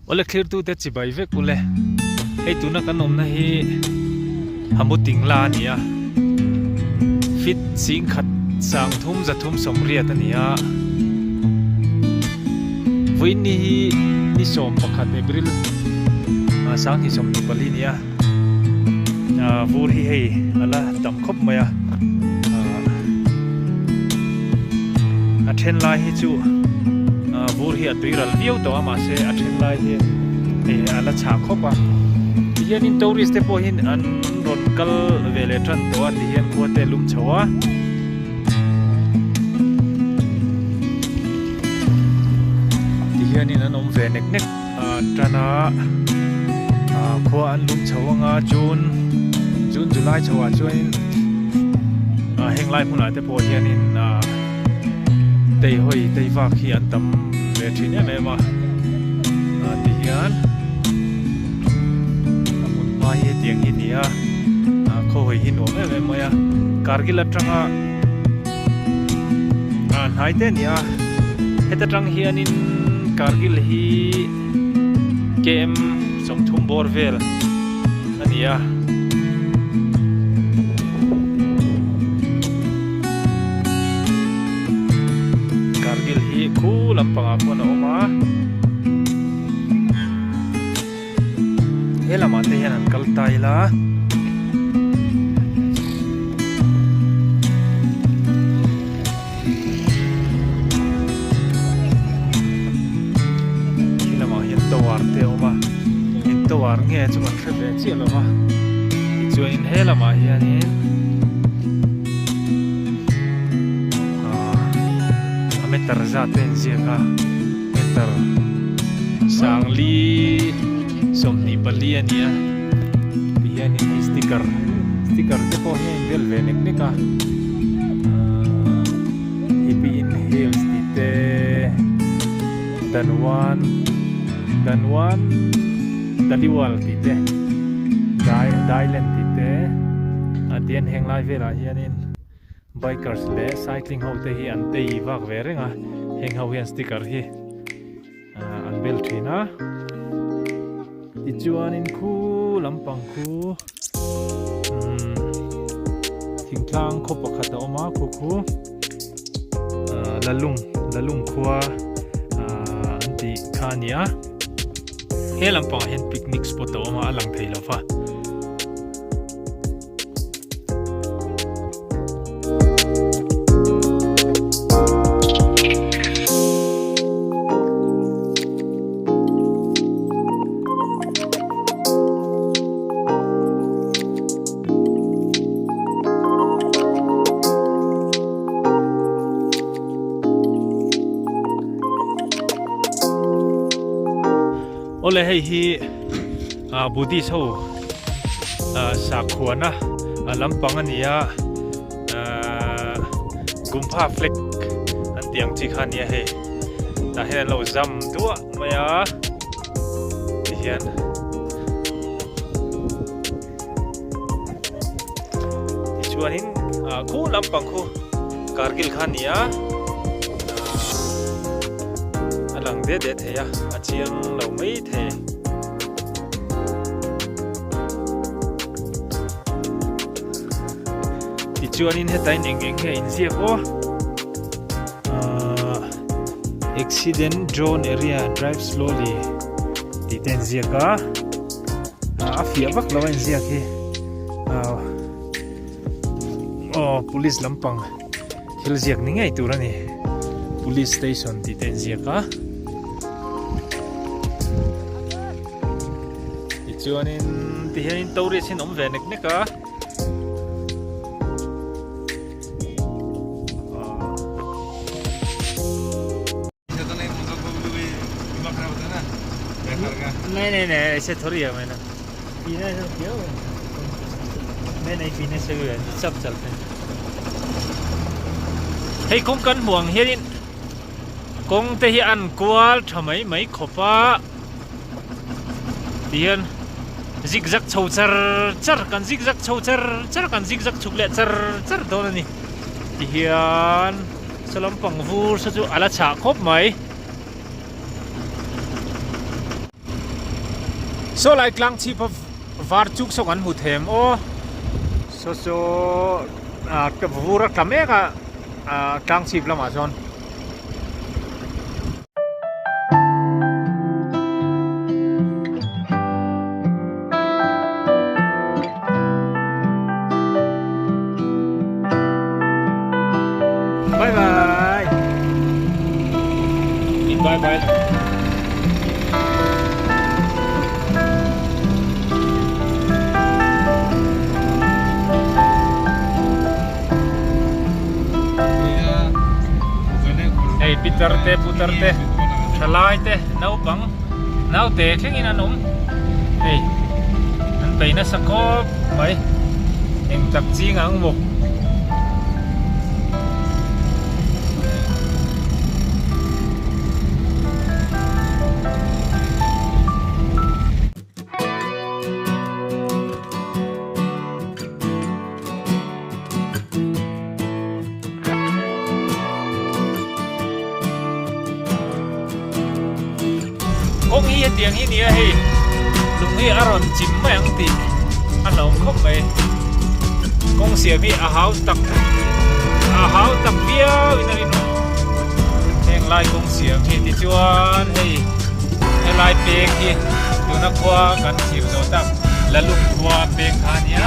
Awle thlirtute chibai vek ule. Hei tuna kan awmna hi Hamuting la a ni a, feet 10,000 380 a ni a. Vawiin ni hi ni 11 April 2024 a ni a, vur hi hei a la tam khawp mai a, a then lai hi chu vur hi a tui ral viau tawh a mahse a then lai hi hei a la chhah khawp a tihianin tourist te pawh hian an rawn kal ve leh tan tawh a tihian khua te a lum chho a. Tihianin an awm ve nek nek tan a khua an lum chho anga June June July chho ah chuanin heng lai hmunah te pawh hianin tei hawi tei vak hi an tam ve thin em em a tihian a hmun hma hi hetiang hi a ni a khaw hawi hi nuam em em mai a Kargil atanga hnai te a ni a heta tang hianin Kargil hi km 30 bawr vel a ni a. Kargil hi khu lampangah khuan a awm a he lamah te hian an kal ta ila. Khi lamah hian tower te a awm a eng tower nge chu kan hre ve chiah lo va tichuanin he lamah hianin ahh a meter zat te a inziak a meter sangli 24 a ni a tihianin hei sticker sticker te pawh hi a inbel ve nek nek a ahh hippie in hills tih te danwan danwan daliwal tih te dai dailand tih te a tian heng lai velah hianin bikers leh cycling ho te hi an tei vak ve reng a heng ho hian sticker hi. an bel thin a tichuanin khu lampang khu umm thingtlang khaw pakhat a awm a khu khu ahh lalung lalung khua ahh an tih kha a ni a he lampangah hian picnic spot a awm a a lang thei lo va. Awle hei hi ah Buddhist ho ah sakhuana a lampang a ni a ah Gumpha flag an tih ang chi kha a ni a hei tah hian an lo zam duah mai a tihian tichuanin ah khu lampang khu Kargil kha a ni a ah a lang det det thei a a chiang lo mai thei. Tichuanin hetain eng eng nge inziak aw ahh accident drone area drive slowly tih te a inziak a a fiah vak lo a inziak hi ahh aw police lampang thil ziak ni ngei tur a ni police station tih te a inziak a tichuanin tihianin tourist hi an awm ve nek nek a. नहीं नहीं नहीं ऐसे थोड़ी है मैंने पीना है क्यों नहीं नहीं पीने से भी है सब चलते हैं hei kawng kan hmuh ang hianin kawng te hi an kual tha mai mai khawp a tihian zigzag chho char char kan zigzag chho char char kan zigzag chhuk leh char char dawn a ni tihian saw lampang vur saw chu a la chhah khawp mai. Saw lai tlang chhip a var chuk saw kan hmu thei em aw. Saw saw ah vur a tla mek a ah tlang chhip lamah chuan. Bye bye. In bye bye. Hei pitar te putar te thalai te naupang naute thlengin an awm hei an bei nasa khawp mai eng tak ching ang maw. Kawng hi hetiang hi nia hei lung hi a rawn chim mai ang tih a hlauhawm khawp mai. Kawng siam hi a hau tak a hau tak viau in a rinawm. Heng lai kawng siam hi tichuan hei helai peng hi tuna khua kan thlir zawh tak Lalung khua peng kha a nia.